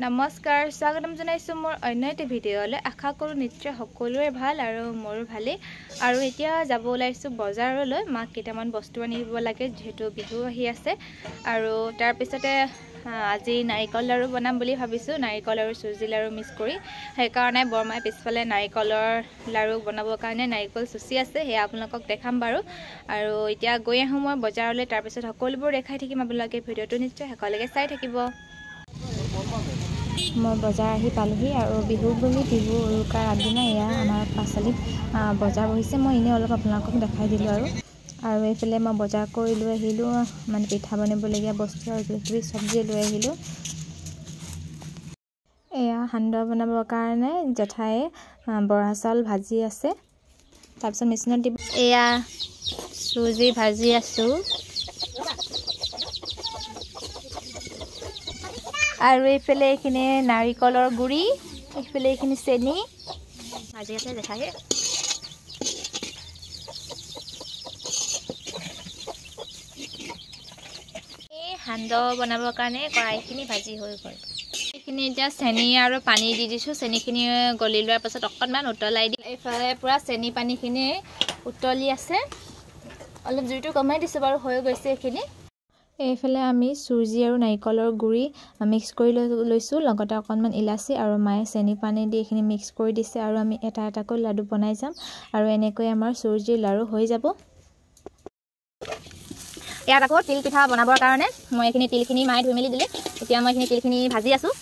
নমস্কাৰ, স্বাগতম জনাইছোঁ মোৰ অন্য এটি ভিডিঅ'লৈ। আশা কৰোঁ নিশ্চয় সকলোৰে ভাল আৰু মোৰো ভালেই। আৰু এতিয়া যাব ওলাইছোঁ বজাৰলৈ, মাক কেইটামান বস্তু আনিব লাগে যিহেতু বিহু আহি আছে। আৰু তাৰপিছতে আজি নাৰিকল লাড়ু বনাম বুলি ভাবিছোঁ, নাৰিকল আৰু চুজি লাড়ু মিক্স কৰি। সেইকাৰণে বৰমাই পিছফালে নাৰিকলৰ লাড়ু বনাবৰ কাৰণে নাৰিকল চুচি আছে, সেয়া আপোনালোকক দেখাম বাৰু। আৰু এতিয়া গৈ আহোঁ মই বজাৰলৈ, তাৰপিছত সকলোবোৰ দেখাই থাকিম। আপোনালোকে ভিডিঅ'টো নিশ্চয় শেষলৈকে চাই থাকিব। মই বজাৰ আহি পালোহি আৰু বিহু বুলি বিহু উৰুকাৰ আগদিনা এয়া আমাৰ পাঁচআলিত বজাৰ বহিছে। মই এনেই অলপ আপোনালোকক দেখাই দিলোঁ আৰু। আৰু এইফালে মই বজাৰ কৰি লৈ আহিলোঁ, মানে পিঠা বনাবলগীয়া বস্তু আৰু কিবা কিবি চব্জি লৈ আহিলোঁ। এয়া সান্দহ বনাবৰ কাৰণে জেঠায়ে বৰা চাউল ভাজি আছে, তাৰপিছত মেচিনত দিব। এয়া চুজি ভাজি আছোঁ। আৰু এইফালে এইখিনি নাৰিকলৰ গুড়ি, এইফালে এইখিনি চেনি ভাজি আছে জেঠায়ে। এই সান্দহ বনাবৰ কাৰণে কড়াইখিনি ভাজি হৈ গ'ল। এইখিনি এতিয়া চেনি আৰু পানী দি দিছোঁ। চেনিখিনি গলি লোৱাৰ পাছত অকণমান উতলাই দিম। এইফালে পূৰা চেনি পানীখিনি উতলি আছে, অলপ জুইটো কমাই দিছোঁ বাৰু, হৈ গৈছে এইখিনি। এইফালে আমি চুজি আৰু নাৰিকলৰ গুড়ি মিক্স কৰি লৈছোঁ, লগতে অকণমান ইলাচি আৰু মায়ে চেনি পানী দি এইখিনি মিক্স কৰি দিছে। আৰু আমি এটা এটাকৈ লাডু বনাই যাম আৰু এনেকৈ আমাৰ চুজিৰ লাড়ু হৈ যাব। ইয়াত আকৌ তিল পিঠা বনাবৰ কাৰণে মই এইখিনি তিলখিনি মায়ে ধুই মেলি দিলে। এতিয়া মই এইখিনি তিলখিনি ভাজি আছোঁ।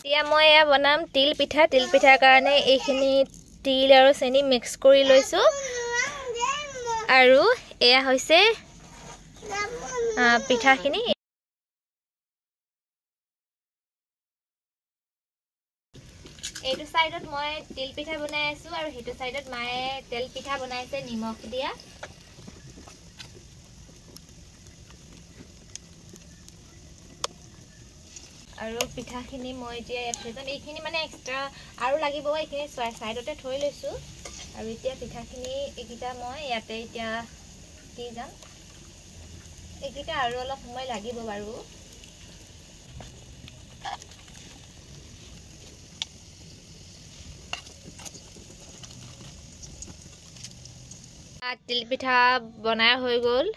এতিয়া মই এয়া বনাম তিল পিঠা। তিল পিঠাৰ কাৰণে এইখিনি তিল আৰু চেনি মিক্স কৰি লৈছোঁ। আৰু এয়া হৈছে পিঠাখিনি। এইটো চাইডত মই তিল পিঠা বনাই আছোঁ আৰু সেইটো চাইডত মায়ে তেল পিঠা বনাইছে নিমখ দিয়া। আৰু পিঠাখিনি মই এতিয়া ইয়াত থৈ যাম। এইখিনি মানে এক্সট্ৰা আৰু লাগিব, এইখিনি চাইডতে থৈ লৈছোঁ। আৰু এতিয়া পিঠাখিনি এইকেইটা মই ইয়াতে এতিয়া দি যাম। এইকেইটা আৰু অলপ সময় লাগিব বাৰু। তিল পিঠা বনাই হৈ গ'ল,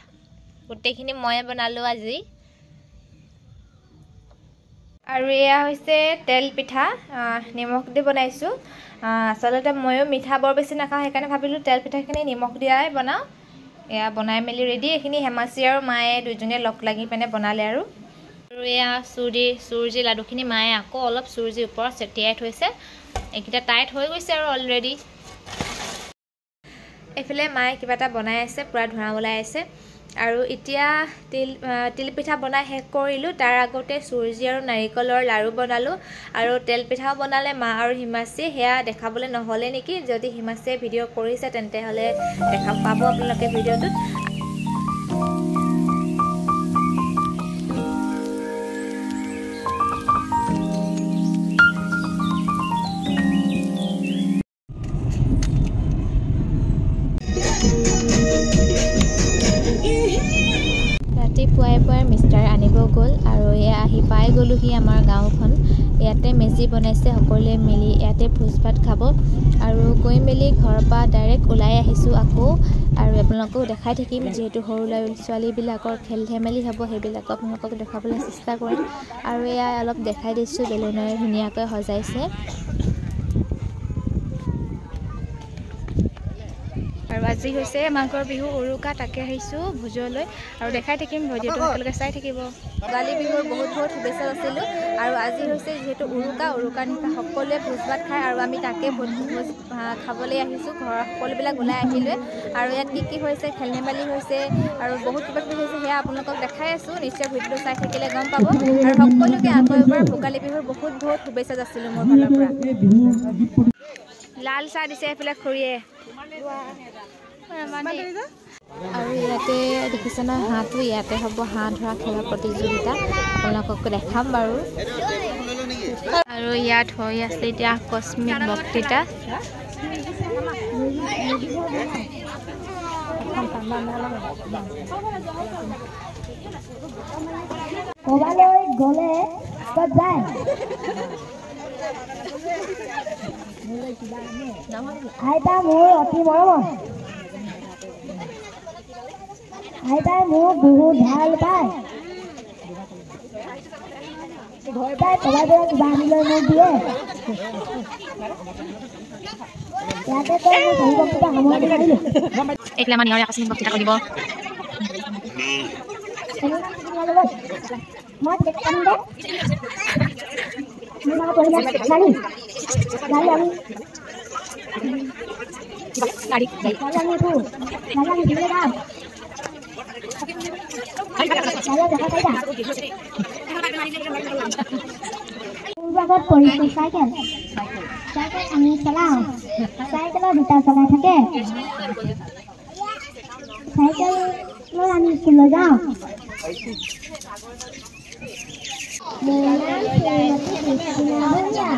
গোটেইখিনি ময়ে বনালোঁ আজি। আৰু এয়া হৈছে তেল পিঠা, নিমখ দি বনাইছোঁ। আচলতে ময়ো মিঠা বৰ বেছি নাখাওঁ, সেইকাৰণে ভাবিলোঁ তেল পিঠাখিনি নিমখ দিয়াই বনাওঁ। এয়া বনাই মেলি ৰেডি। এইখিনি হেমাচি আৰু মায়ে দুইজনীয়ে লগ লাগি পিনে বনালে। আৰু এয়া চুজি লাডুখিনি মায়ে আকৌ অলপ চুজি ওপৰত ছটিয়াই থৈছে। এইকেইটা টাইট হৈ গৈছে আৰু অলৰেডি। এইফালে মায়ে কিবা এটা বনাই আছে, পূৰা ধোঁৱা ওলাই আছে। আৰু এতিয়া তিল পিঠা বনাই শেষ কৰিলোঁ। তাৰ আগতে চুজি আৰু নাৰিকলৰ লাড়ু বনালোঁ আৰু তেল পিঠাও বনালে মা আৰু হিমাচীয়ে। সেয়া দেখাবলৈ নহ'লে নেকি, যদি হিমাচীয়ে ভিডিঅ' কৰিছে তেন্তে হ'লে দেখা পাব আপোনালোকে ভিডিঅ'টোত। ৰাতিপুৱাই পুৱাই মিষ্টাৰ আনিব গ'ল আৰু এয়া আহি পাই গ'লোহি আমাৰ গাঁওখন। ইয়াতে মেজি বনাইছে সকলোৱে মিলি, ইয়াতে ভোজ ভাত খাব। আৰু গৈ মেলি ঘৰৰ পৰা ডাইৰেক্ট ওলাই আহিছোঁ আকৌ। আৰু আপোনালোকেও দেখাই থাকিম, যিহেতু সৰু ল'ৰা ছোৱালীবিলাকৰ খেল ধেমালি হ'ব, সেইবিলাকো আপোনালোকক দেখাবলৈ চেষ্টা কৰিম। আৰু এয়া অলপ দেখাই দিছোঁ, বেলুনেৰে ধুনীয়াকৈ সজাইছে। আৰু আজি হৈছে মাঘৰ বিহু উৰুকা, তাকে আহিছোঁ ভোজলৈ আৰু দেখাই থাকিম। ভিডিঅ'টো সকলোকে চাই থাকিব। ভোগালী বিহুৰ বহুত বহুত শুভেচ্ছা যাচিলোঁ। আৰু আজি হৈছে যিহেতু উৰুকা, উৰুকাৰ নিশা সকলোৱে ভোজ ভাত খায় আৰু আমি তাকে ভোজ খাবলৈ আহিছোঁ। ঘৰৰ সকলোবিলাক ওলাই আহিলোৱে। আৰু ইয়াত কি কি হৈছে, খেল ধেমালি হৈছে আৰু বহুত কিবা কিবি হৈছে, সেয়া আপোনালোকক দেখাই আছোঁ। নিশ্চয় ভিডিঅ'টো চাই থাকিলে গম পাব। আৰু সকলোকে আকৌ এবাৰ ভোগালী বিহুৰ বহুত বহুত শুভেচ্ছা যাচিলোঁ মোৰ ফালৰ পৰা। লাল চাহ দিছে এইফালে খুৰীয়ে। আৰু ইয়াতে দেখিছে নহয় হাঁহটো, ইয়াতে হ'ব হাঁহ ধৰা খেলৰ প্ৰতিযোগিতা, আপোনালোকক দেখাম বাৰু। আৰু ইয়াত হৈ আছে এতিয়া আকস্মিক বক্তৃতা। ক'বালৈ গ'লে ক'ত যায়? আইতা মোৰ অতি মৰমৰ। আইতাই মোক বহুত ভাল পায়। তাই ক'বাৰ পৰা কিবা আনিলৈ মোক দিয়ে। ইয়াতে কৈ মোৰ চহী বক্তৃতা সামৰণি মাৰিলোঁ। এইফালে আমাৰ নিয়ৰে আকস্মিক বক্তৃতা কৰিব। মই গাড়ী গাড়ী আমি গাড়ী গাড়ী আমি উঠো, গাড়ী আমি ঘূৰিবলৈ যাম, গাড়ী দেখা চাৰিটা। পূৰ্বাগত পৰিছে চাইকেল। চাইকেল আমি চলাওঁ। চাইকেলৰ দুটা চকা থাকে। চাইকেল লৈ আমি স্কুললৈ যাওঁ। মোৰ নাম শ্ৰীমতী কৃষ্ণা ভূঞা।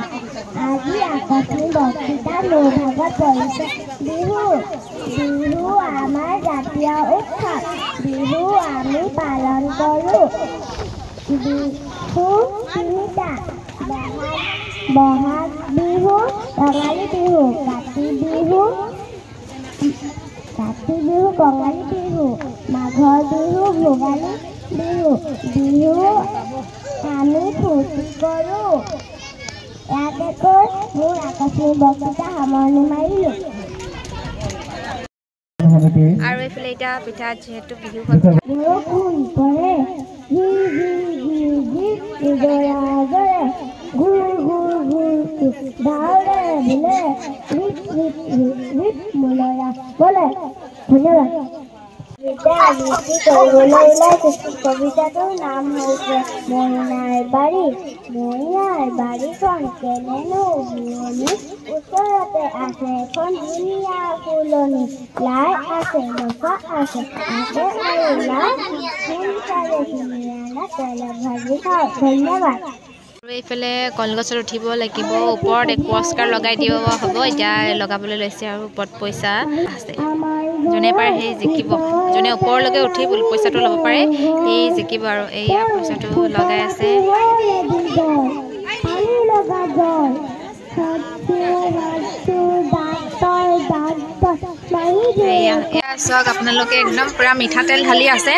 আজি আকস্মিক বক্তৃতা মোৰ ভাগত পৰিছে বিহু। বিহু আমাৰ জাতীয় উৎসৱ। বিহু আমি পালন কৰোঁ। বিহু তিনিটা, বহাগ বিহু, ৰঙালী বিহু, কাতি বিহু। কাতি বিহু কঙালী বিহু, মাঘৰ বিহু ভোগালী বিহু। বিহু আমি ফূৰ্তি কৰোঁ। ইয়াতে কৈ মোৰ আকস্মিক বক্তৃতা সামৰণি মাৰিলোঁ। আৰু এইফালে এতিয়া পিঠা, যিহেতু বিহু হ'ল। বৰষুণ পৰে ঝিৰ ঝিৰ ঝিৰ ঝিৰ, নিজৰা জৰে ঘুৰ ঘুৰ ঘুৰ, ডাৱৰে বোলে ৰিপ ৰিপ ৰিপ ৰিপ, মলয়া বলে। ধন্যবাদ। কবিতা আবৃত্তি কৰিবলৈ ওলাইছোঁ। কবিতাটোৰ নাম হৈছে মইনাৰ বাৰী। মইনাৰ বাৰীখন কেনেনো শুৱনি, ওচৰতে আছে এখন ধুনীয়া ফুলনি। লাই আছে, লফা আছে, আছে আৰু লাই, সোনকালে ছিঙি আনা, তেলত ভাজি খাওঁ। ধন্যবাদ। আৰু এইফালে কলগছত উঠিব লাগিব, ওপৰত এক পুৰস্কাৰ লগাই দিব হ'ব। এতিয়া লগাবলৈ লৈছে আৰু ওপৰত পইচা আছে, যোনে পাৰে সেই জিকিব। যোনে ওপৰলৈকে উঠি পইচাটো ল'ব পাৰে সেই জিকিব। আৰু এইয়া পইচাটো লগাই আছে। পানী লগা জ্বৰ, ডাক্তৰ ডাক্তৰ মাৰি। এয়া এয়া চাওক আপোনালোকে, একদম পূৰা মিঠাতেল ঢালি আছে।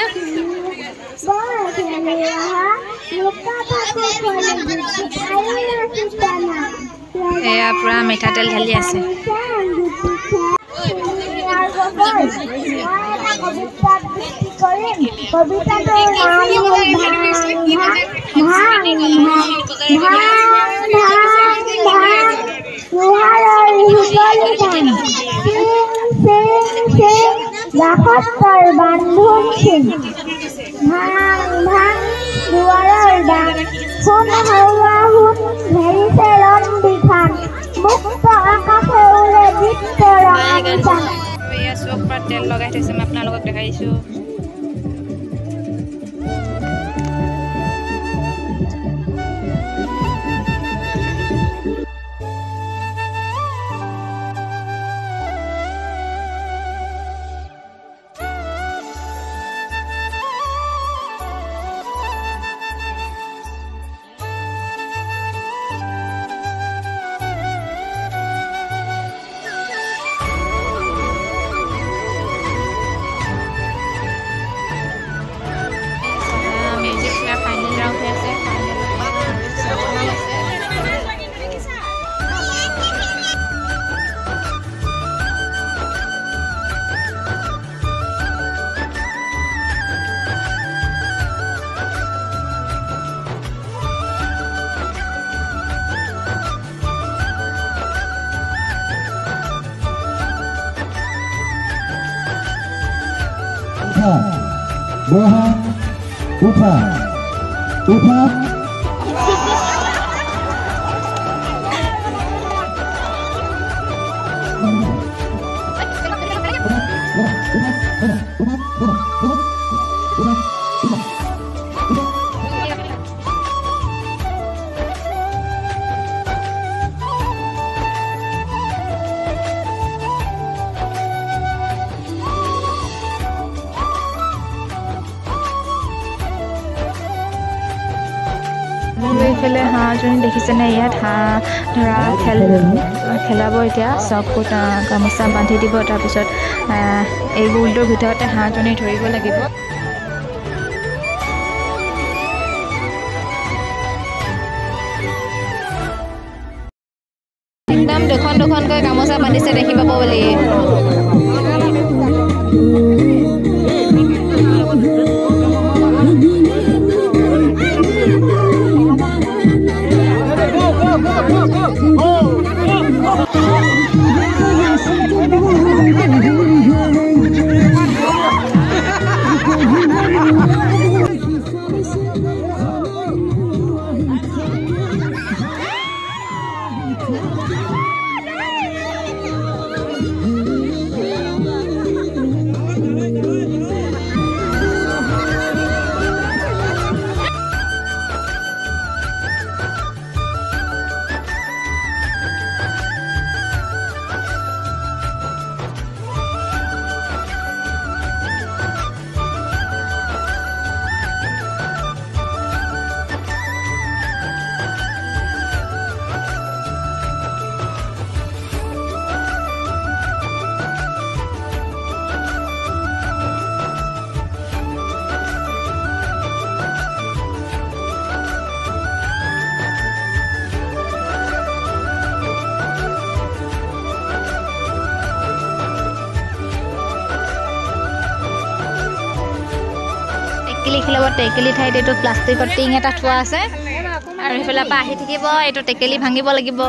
বৰ খেলি অহা লুকা ভাকু ফলি গুটি আৰু ৰছী টানা। এয়া পূৰা মিঠাতেল ঢালি আছে। মই এটা কবিতা আবৃত্তি কৰিম। কবিতাটোৰ নাম হ'ল ভাং ভাং ভাং ভাং ভাং লোহাৰৰ শিকলি ধান, চিং চিং চিং দাসত্বৰ বান্ধোন চিং, ভাং ভাং দুৱাৰৰ দান, সোণ হাওৱা সোণ ঘেৰিছে ৰণ বিখান, মুক্ত আকাশে উৰে দীপ্ত ৰঙা নিচান। এয়া চব পৰা তেল লগাই থৈছে, মই আপোনালোকক দেখাই দিছোঁ। মিউজিক চেয়াৰ ফাইনেল ৰাউণ্ড হৈ আছে। ফাইনেল আছে। উঠা বহা, উঠা উঠা। এইফালে হাঁহজনী দেখিছেনে? ইয়াত হাঁহ ধৰা খেল খেলাব এতিয়া। চকুত গামোচা বান্ধি দিব, তাৰপিছত এই গোলটোৰ ভিতৰতে হাঁহজনী ধৰিব লাগিব। একদম দুখন দুখনকৈ গামোচা বান্ধিছে দেখি পাব বুলি। টেকেলি খেলাব, টেকেলি ঠাইত এইটো প্লাষ্টিকৰ টিং এটা থোৱা আছে আৰু সেইফালৰ পৰা আহি থাকিব, এইটো টেকেলি ভাঙিব লাগিব।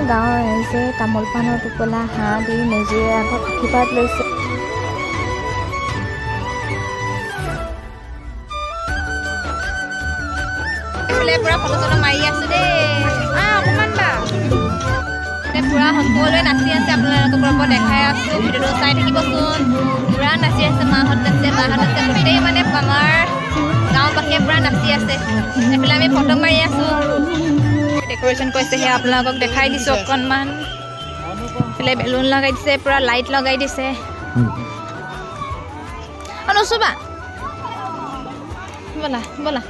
গাঁৱৰ ৰাইজে তামোল পাণৰ টোপোলা হাঁহ দি মেজিৰ আগত আশীৰ্বাদ লৈছে। পুৰা ফটো চটো মাৰি আছো দেই। অকণমান বা পুৰা সকলোৱে নাচি আছে, আপোনালোকক দেখাই আছো, ভিডিঅ'টো চাই থাকিবচোন। পুৰা নাচি আছে, মাহঁত নাচে, বাহঁত নাচে, গোটেই মানে আমাৰ গাঁওবাসীয়ে পুৰা নাচি আছে। এইফালে আমি ফটো মাৰি আছো, ডেক'ৰেশ্যন কৰিছে, সেয়া আপোনালোকক দেখাই দিছোঁ অকণমান। এইফালে বেলুন লগাই দিছে, পুৰা লাইট লগাই দিছে। নুচুবা, ব'লা ব'লা।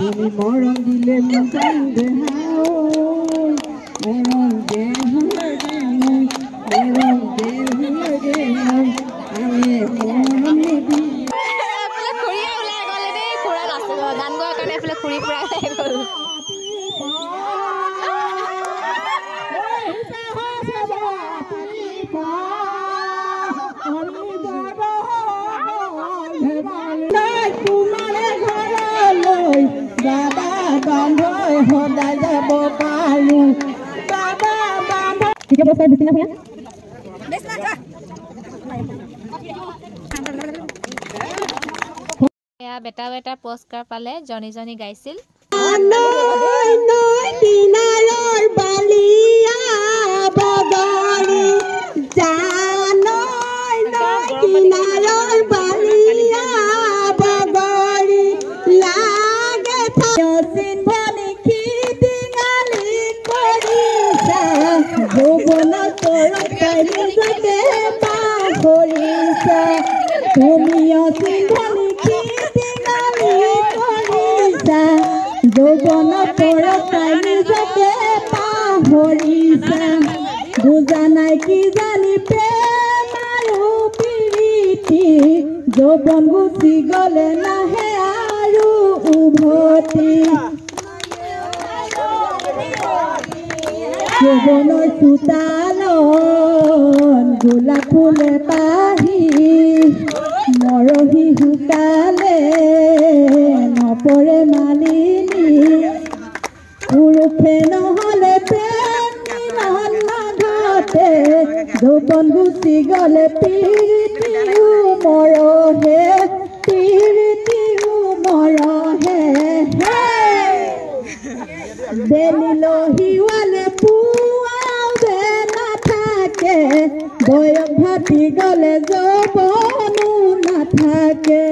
তুমি মৰম দিলে গান গোৱাৰ কাৰণে এইফালে খুৰী পুৰা ওলাই গ'ল। বেটা বেটা পুৰস্কাৰ পালে, জনী জনী গাইছিল। লাগে। নিজকে পাহৰিছা। তুমি অচিন্ধালি কীৰ্তিনালি কৰিছা, যৌৱন পৰকাই নিজকে পাহৰিছা। বুজা নাই কি জানি প্ৰেম আৰু প্ৰীতি, যৌৱন গুচি গ'লে নাহে আৰু উভতি। যৌৱনৰ চোতালত গোলাপ ফুলে পাহি মৰহি শুকালে নপৰে মালিনী। পুৰুষে নহ'লে প্ৰেম মিলন নঘটে, যৌৱন গুচি গ'লে প্ৰীতিও মৰহে, প্ৰীতিও মৰহে। বেলি লহিৱালে পুৱাও নাথাকে, বয়স ভাটি গ'লে যৌৱনো নাথাকে।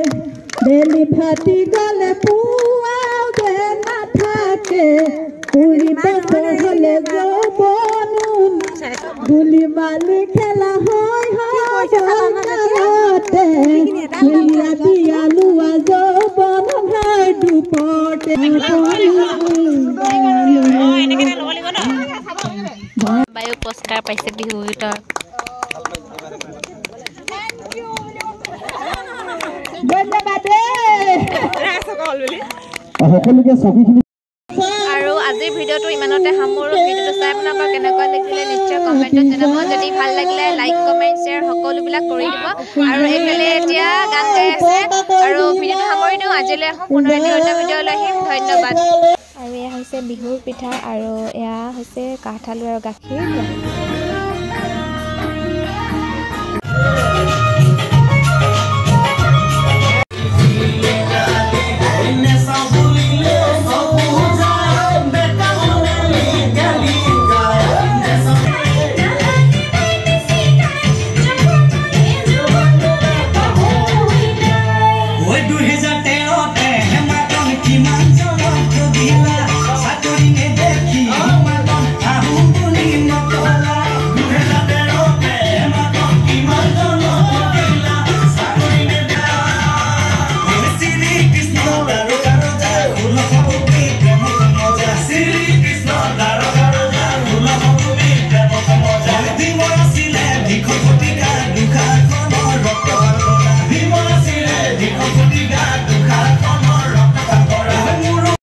বেলি ভাটি গ'লে পুৱাও নাথাকে, 20 বছৰ হ'লে যৌৱনো। গুলি বালি খেলা হয় কালতে, দিয়া লোৱা যৌৱন হয় দুপৰতে। বায়ু পুৰস্কাৰ পাইছে বিহু গীতৰ। ধন্যবাদ সকলোকে চকীখিনি। আৰু আজিৰ ভিডিঅ'টো ইমানতে সামৰোঁ। ভিডিঅ'টো চাই আপোনালোকৰ কেনেকুৱা লাগিলে নিশ্চয় কমেণ্টত জনাব। যদি ভাল লাগিলে লাইক, কমেণ্ট, শ্বেয়াৰ সকলোবিলাক কৰি দিব। আৰু এইফালে এতিয়া গান গাই আছে আৰু ভিডিঅ'টো সামৰি দিওঁ। আজিলৈ আহোঁ, পুনৰ এটি অন্য ভিডিঅ' লৈ আহিম। ধন্যবাদ। আৰু এয়া হৈছে বিহুৰ পিঠা আৰু এয়া হৈছে কাঠ আলু আৰু গাখীৰ। 2013তে মাতন কিমান জনক দিলা।